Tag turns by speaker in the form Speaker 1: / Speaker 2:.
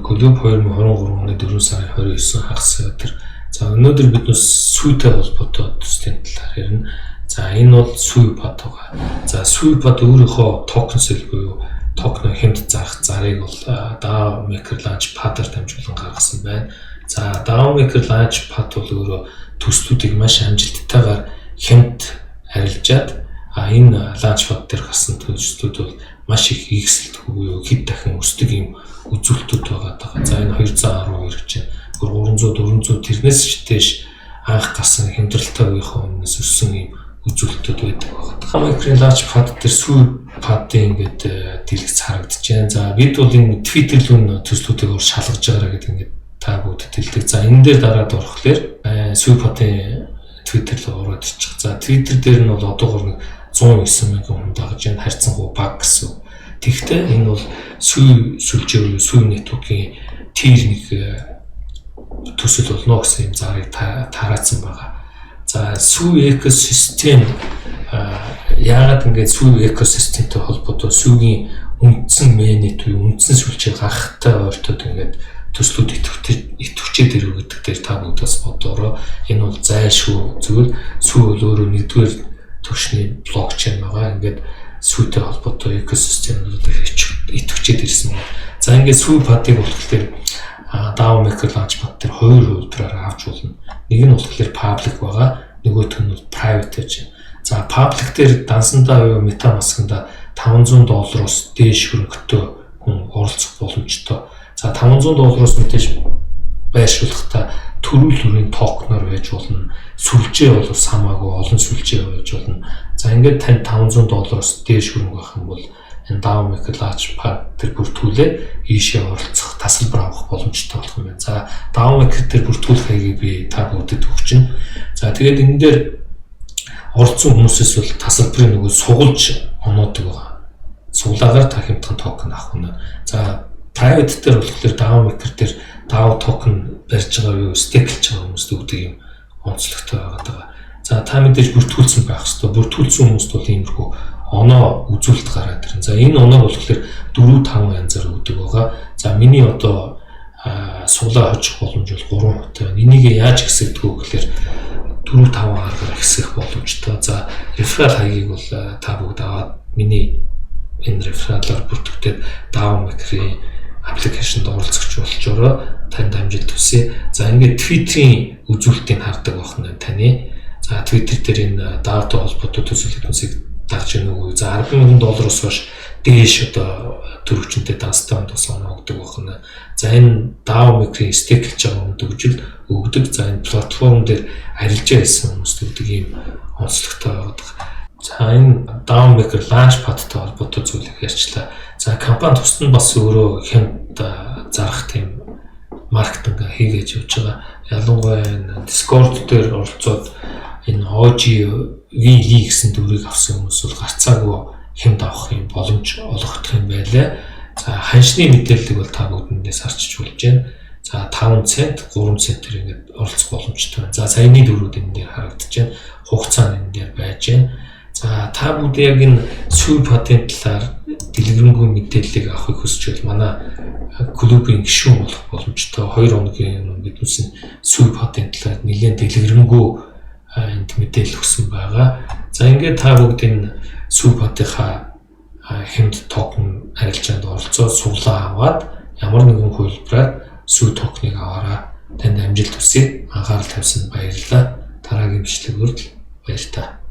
Speaker 1: Клуб 2023 оны 4 сарын 29 хагас өдөр. За, өнөөдөр бид нэ Sui тэй холбоотой төслийн талаар ярина. За, энэ бол Sui Pad байгаа. За, Sui Pad өөрийнхөө токен sale буюу токен хямд зарах зарыг бол DAO Maker Launch Pad-аар дамжуулан гаргасан байна. За, DAO Maker Launch Pad бол өөрөө төслүүдийг маш амжилттайгаар хямд арилжаад, энэ Launch Pad дээр гарсан төслүүд бол маш их ийгсэлт буюу хэд дахин өсдөг юм үзүүлэлтүүд байгаа даа. За, энэ 212 гэж байна. Бүр 300 400, тэрнээс ч дээш анх гарсан хямдралтай үеийнхээ өмнөөс өссөн юм үзүүлэлтүүд байдаг байгаа. Maker-ийн Launch Pad дээр Sui Pad-ын ингээд дэлгэц харагдаж байна. За, бид бол энэ Twitter рүү төслүүдийг өөр шалгаж байгаараа гэдэг ингээд та бүгдэд хэлдэг. За, энэ дээр дараад орохлоор Sui Pad-ын Twitter руу ороод ирчих. За, Twitter дээр нь бол одоогор нэг 109 мянган хүн дагаж байна. Харьцангуй бага гэсэн. Тэгэхдээ энэ бол Sui сүлжээ буюу Sui network-ийн tier 1 төсөл болно гэсэн юм зарыг тараацсан байгаа. За, Sui экосистем яагаад ингээд Sui экосистемтэй холбоотой Sui-гийн үндсэн mainnet буюу үндсэн сүлжээ гаргахтай ойртоод ингээд төслүүд идэвхжээд ирэв гэдэг дээр та бүгдээс бодоорой. Энэ бол зайлшгүй зүйл. Sui бол өөрөө нэгдүгээр түвшний блокчейн байгаа. Ингээд Sui-тэй холбоотой экосистемүүд идэвхжээд ирсэн байна. За, ингээд Sui Pad-ыг болохоор DAO Maker Launchpad дээр хоёр хувилбараар авч болно. Нэг нь болохоор public байгаа, нөгөөх нь бол private гэж байна. За, public дээр дансандаа буюу MetaMask-анда 500 доллароос дээш хөрөнгөтэй хүн оролцох боломжтой. За, 500 доллароос мэдээж байршуулахдаа төрөл төрлийн токеноор байж болно. Сүлжээ бол хамаагүй олон сүлжээ байж болно. За, ингээд танд 500 доллароос дээш хөрөнгө байх юм бол энэ DAO Maker Launchpad тэр бүртгүүлээ ийшээ оролцох, тасалбар авах боломжтой болох юм байна. За, DAO Maker дээр бүртгүүлэх хаягийг би та бүгдэд өгч байна. За, тэгээд энэ дээр оролцсон хүмүүсээс бол тасалбарын нөгөө сугалж оноодог байгаа. Суглаагаар та хямдхан токен авах нь. За, private дээр болохоор DAO Maker дээр DAO токен барьж байгаа юу stake лж байгаа хүмүүст өгдөг юм онцлогтой байгаа даа. За, та мэдээж бүртгүүлсэн байх хэвээр. Бүртгүүлсэн хүмүүст бол иймэрхүү оноо үзүүлэлт гараад ирнэ. За, энэ оноог болохоор 4 5 янзаар өгдөг байгаа. За, миний одоо суглаа хожих боломж бол 3% байна. Энийг яаж хэсэгдэх вэ гэхээр 4 5 аргаар хэсгэх боломжтой. За, referral хаягийг бол та бүгд аваад миний энэ referral аар бүртгэгдээд DAO Maker-ийн application д оролцогч болчороо танд амжилт хүсье. За, ингээд Twitter-ийн үзүүлэлтийг хардаг байх нь таны. За, Twitter дээр энэ DAO-тай холбоотой төсөл хүмүүсийг дагж гэнэ үү? За, 10 мянган доллароос хойш дээш одоо төрөвчөнтэй данстай онд бас оноо өгдөг байна. За, энэ DAO Maker-ийн stake лж байгаа хүнд өгжил өгдөг. За, энэ платформ дээр арилжаа хийсэн хүмүүст өгдөг ийм онцлогтой байгаа. За, энэ DAO Maker Launchpad-тай холбоотой зүйлийг ярьчлаа. За, компани тусад нь бас өөрөө хямд зарах тийм маркетинг хийгээд явж байгаа. Ялангуяа энэ Discord дээр оролцоод энэ OG VL гэсэн дүрийг авсан хүмүүс бол гарцаагүй хямд авах юм боломж олгогдох юм байлаа. За, ханшны мэдээллийг бол та бүгдэндээс харчиж болж байна. За, 5 цент, 3 центээр ингээд оролцох боломжтой байна. За, саяны дөрүүд энэ дээр харагдаж байна. Хугацаа нь энэ дээр байж байна. За, та бүгд яг энэ Sui Pad-ын талаар дэлгэрэнгүй мэдээллийг авахыг хүсч байвал манай клубын гишүүн болох боломжтой. 2 хоногийн өмнө биднээс Sui Pad-ын талаар нэлээд дэлгэрэнгүй энд мэдээлэл өгсөн байгаа. За, ингээд та бүгд энэ Sui Pad-ынхаа хямд токен арилжаанд оролцоод суглаа аваад ямар нэгэн хувилбараар Sui токеныг аваарай. Танд амжилт хүсье. Анхаарал тавьсанд баярлалаа. Дараагийн бичлэг хүртэл баяртай.